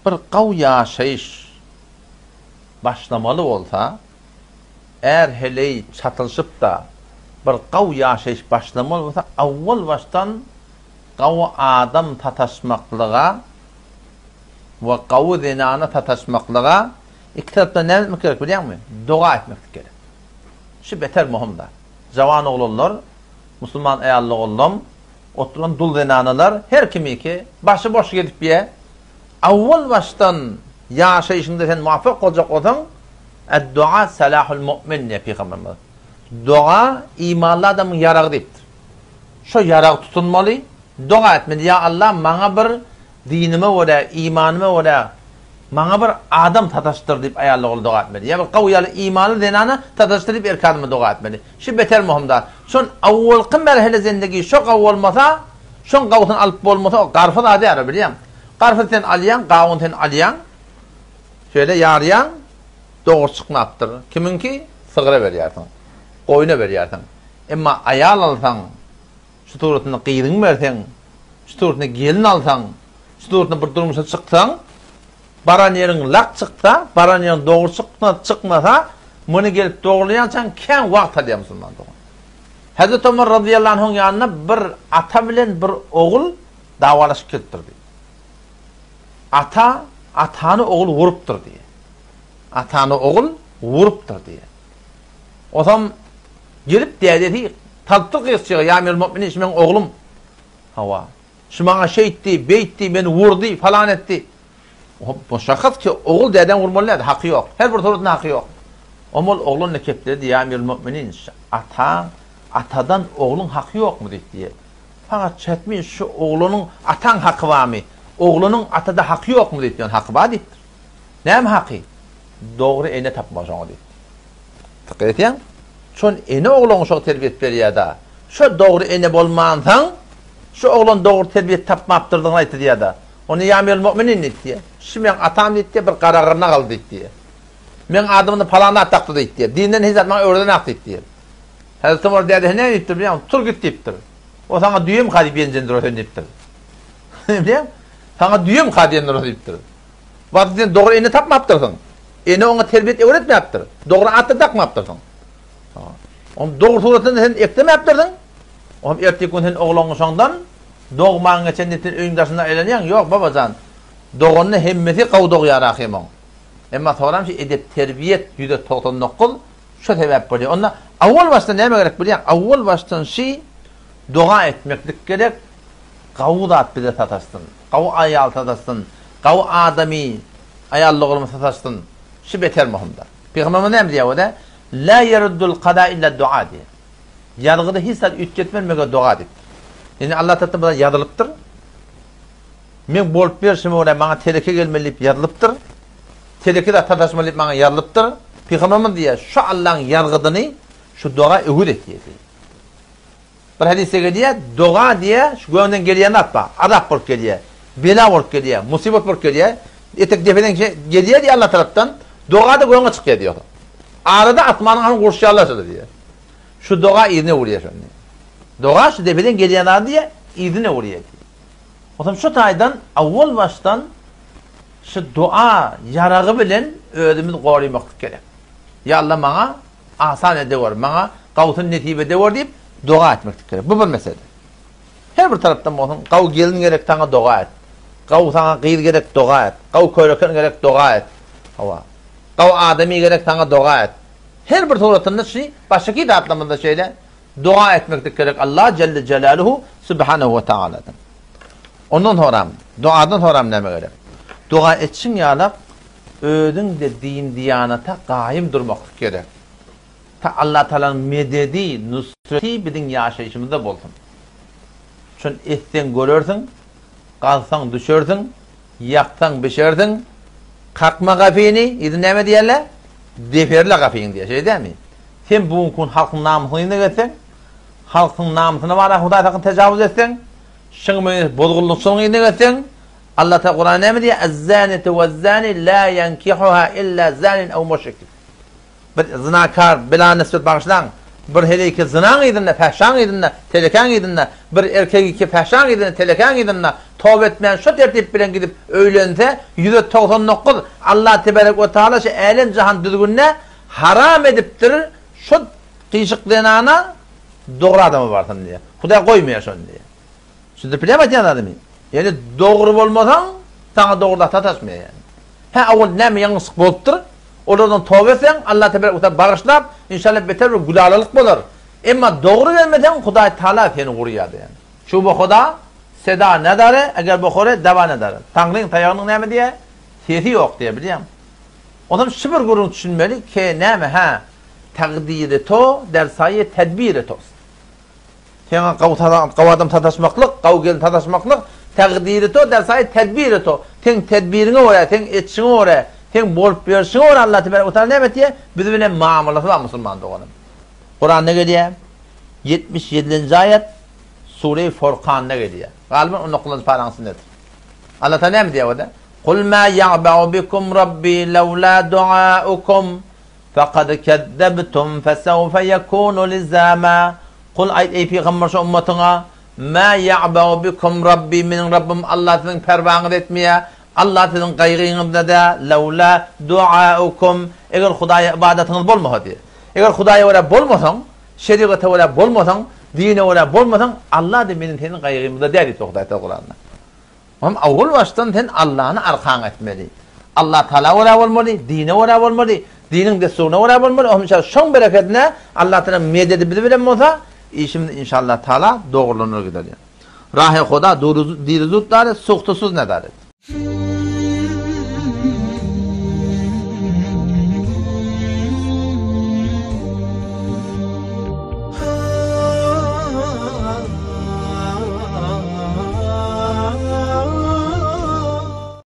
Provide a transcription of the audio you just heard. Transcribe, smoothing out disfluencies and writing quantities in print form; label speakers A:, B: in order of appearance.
A: Bir gawy ýaşaýyş başlamaly bolsa, är-heleý çatylyşyp-da, bir gawy ýaşaýyş başlamaly bolsa, awwal başdan gawy adam sataşmaklyga we gawy zenana sataşmaklyga iki tarapdan näme etmek gerek bilýäňmi? Doga etmeklik gerek. Şu beter möhüm zat. Jawan oglanlar, musulman aýally oglanlam, oturan dul zenanalar her kimiki başy boş gezip ýe. Awwal başdan ýaşaýşyňda sen muwaffak boljak bolsaň, Ed-dua salahul mu'min diýýär pygamberimiz. Doga imanly adamyň ýaragy diýipdir. Şo ýaragy tutunmaly, doga etmeli, Ýa Allah maňa bir dinime görä, imanyma görä maňa bir adam sataşdyr diýip aýal ogul doga etmeli. Ýa bir gawy ýaly imanly zenana sataşdyr diýip erkek adama doga etmeli. Şu beter möhüm zat. Şon awwalky merhele zendegi şo gawy bolmasa, şoň gawusyny alyp bolmasa o garpyz adýar bilýäň. Garpyz sen alýaň, gawun sen alýaň. Şeýle ýarýaň, dogry çykmapdyr. Kimiňki? Sygyra berýärsiň. Goýna berýärsiň. Emma aýal alsaň, şu suratynda gyzyňy berseň, şu suratynda gelin alsaň, şu suratynda bir durmuşa çyksaň, baran ýeriň lak çyksa, baran ýeriň dogry çykmasa, muny gelip dogurlaýançaň kän wagt alýar musulman dogan. Hezreti Omar razyýallahu anhuň ýanyna bir ata bilen bir ogul dawalaşyp gelipdir diýip. Ata atany ogul urupdyr diýip. Atany ogul urupdyr diýip. Osam gelip dädesi salypdyr gyzçyga, Ýa Emirül-Mu'minin, şu meň oglum. Hawa. Şu maňa şeýtdi, beýtdi, meni urdy, falan etdi. Bu şahs ki, ogul dädäni urmaly däl, haky ýok. Her bir suratynda haky ýok. Oňa ol oglan-da kepledi, Ýa Emirül-Mu'minin, şu ataň, atadan ogluň haky ýokmy diýip diýýär. Fakat çetmi şu oglanyň ataň haky barmy? Oglanyň atada haky ýokmy diýip diýen, haky bar diýipdir. Näme haky? Dogry ene tapmaly şoňa diýipdir. Dykgat etýäň? Şol ene oglaňa şo terbiýet berýär-da. Şo dogry ene bolmansaň, şu oglan dogry terbiýet tapmapdyrdygyny aýtydýar-da. Onda ýa Amirul Mu'minin diýipdir. Şu meň atam diýipdir, bir gara gyrnak aldy diýipdir. Meň adymyny palan zat dakdy diýipdir. Dinden hiç zat maňa öwredenak diýipdir. Hezreti Omar dädesi näme diýipdir bilýäňmi? Tur git diýipdir. O saňa düýemka diýip ýenjendir o sen diýipdir. Bilýäňmi? Saňa düýemka diýendir o diýipdir. Wagty sen dogry ene tapmapdyrsyň. Ene oňa terbiýet öwretmäpdir. Dogry at-da dakmapdyrsyň. Ony dogry suratynda sen eklemäpdirsiň. Oňam ertir gün sen oglaňy şoňdan dogman geçen diýip sen öýüň daşynda aýlanýaň. Ýok, babajan. Doganda hemmesi gowy dogýar ahym oň. Emma soram şu edep-terbiýet 199 şo sebäp bolýar. Onda awwal başdan näme gerek bilýäň? Awwal başdan şi doga etmeklik gerek. Gawy zat bize sataşsyn. Gawy aýal sataşsyn. Gawy adamy aýal dogrumy sataşsyn. Şu beter möhümdir. Pygamberimiz näme diýýär o-da? La yeruddul kada illa dua diýýär. Ýazgyda hiç zat üýtgetmez meger doga diýipdir. Ýani Allah tarapyndan bir zat ýazylypdyr. Men bolup berşime görä maňa teleke gelmeli diýip ýazylypdyr. Teleke zat sataşmaly diýip maňa ýazylypdyr. Pygamberimiz diýýär, şu Allaň ýazgydyny şu doga öwüt etýär diýýär. Bir hadysda gelýär, doga diýýär, şu göwünden gelýän zat bar, azap bolup gelýär, bela bolup gelýär, musybat bolup gelýär, etek depeden gelýär diýýär Allah tarapdan, doga-da göňe çykýar diýýär. Arada asmanyň hany gurşýarlar şolar diýýär. Şu doga yzyna öwürýär şony. Doga şu depeden gelýän zady diýýär, yzyna öwürýär diýýär. Onsoň şu taýdan awwal başdan şu dua ýaragy bilen özümizi gorymaklyk gerek. Ýa Allah maňa Asan edewer, maňa gawusyny nesip edewer diýip, doga etmeklik gerek. Bu bir mesele. Her bir tarapdan bolsun, gawy gelin gerek saňa doga et. Gawy saňa gyz gerek doga et. Gawy köreken gerek doga et. Hawa. Gawy adamy gerek saňa doga et. Her bir suratynda şu başyky zatlarymyzda şeýle doga etmeklik gerek Allah Jelle Jelaluhu Subhanahu we Taaladan. Ondan soram, dogadan soram näme gerek? Doga etşiň ýalak Özüň-de din-diýanata gaýym durmaklyk gerek. Ta Allatagalaň mededi, nusreti biziň ýaşaýşymyzda bolsun. Şony etseň görersiň, gazsaň düşersiň, ýaksaň bişersiň, kakma gapyny, yzy näme diýerler? Deperle gapyňy diýer, şeýle dälmi? Sen bu günki gün halkyň namysyny yzyna gezseň, halkyň namysyna bara Hudaý sakyn tejawuz etseň, şyň bilen bozgunlykçylygyň yzyna gezseň, Allah Taala Kuranda näme diýýär? Ez-zanitu wez-zani la yankihuha illa zanin aw müşrik. Bir zinakar, bila nisbet bagyşlaň. Bir heleýki zynaň yzynda, pähşaň yzynda, telekäň yzynda, bir erkegiki pähşaň yzynda, telekäň yzynda toba etmän şo tertip bilen gidip öýlense, 199 Allah tebarek we taala şu älem-jahan düzgünine haram edipdir şo gyşyk zenana dogry adama barsyn diýýär. Hudaý goýmaýar şony diýýär. Düşündirip bilýärmi aýtýan zadymy? Ýöne dogry bolmasaň, saňa dogry zat sataşmaýar ýani. Hä, owal näme ýalňyşlyk bolupdyr, olardan toba etseň, Allah tebarek we taala bagyşlap, inşallah beter bir gülalalyk bolar. Emma dogry gelmeseň, Hudaý Taala seni gurýar diýen. Çuba Huda seda nedare, eger bohore dawa nedare. Taňryň taýagynyň näme diýýär? Sesi ýok diýýär, bilýäňmi? Onsoň şu bir gürrüňi düşünmeli, ke näme, hä, takdiri to der saýy tedbiri tost. Saňa gawy adam sataşmaklyk, gawy gelin sataşmaklyk takdiri to der saýy tedbiri to. Seň tedbiriňe görä, seň etişiňe görä, seň bolup ýörşüňe görä Allah tebarek we taala näme etýär? Biz bilen muamalasy bar musulman doganym. Kuranda gelýär. 77-nji aýat Sure-i Furkanda gelýär. Galyban 19-njy paraň içindedir. Allah taala näme diýýär orada? Kul ma ya'ba'u bikum rabbi lawla du'aukum Fekad kezzebtum fesewfe yekunu lizama Kul aýt eý pygamber şu ummatyňa, Ma ýa'ba'u bikum Rabbi meniň Rabbym Allah siziň perwaňyzy etmeýär, Allah siziň gaýgyňyzda däl, lawla duaukum eger Hudaýa ybadatyňyz bolmasa diýýär. Eger Hudaýa görä bolmasaň, şerigata görä bolmasaň, dine görä bolmasaň, Allah diýýär meniň seniň gaýgymyzda däl diýipdir Hudaý Taala Kuranda. Hem owal başdan sen Allany arkaňa etmeli. Allah Taala görä bolmaly, dine görä bolmaly, diniň dessuryna görä bolmaly. Ohm inşallah şoň berekedine Allah Taala mededi biz bilen bolsa, işimiz inşallah Taala dogrulanır gider. Rahy Huda diri zut dare, suhtusuz nedaret.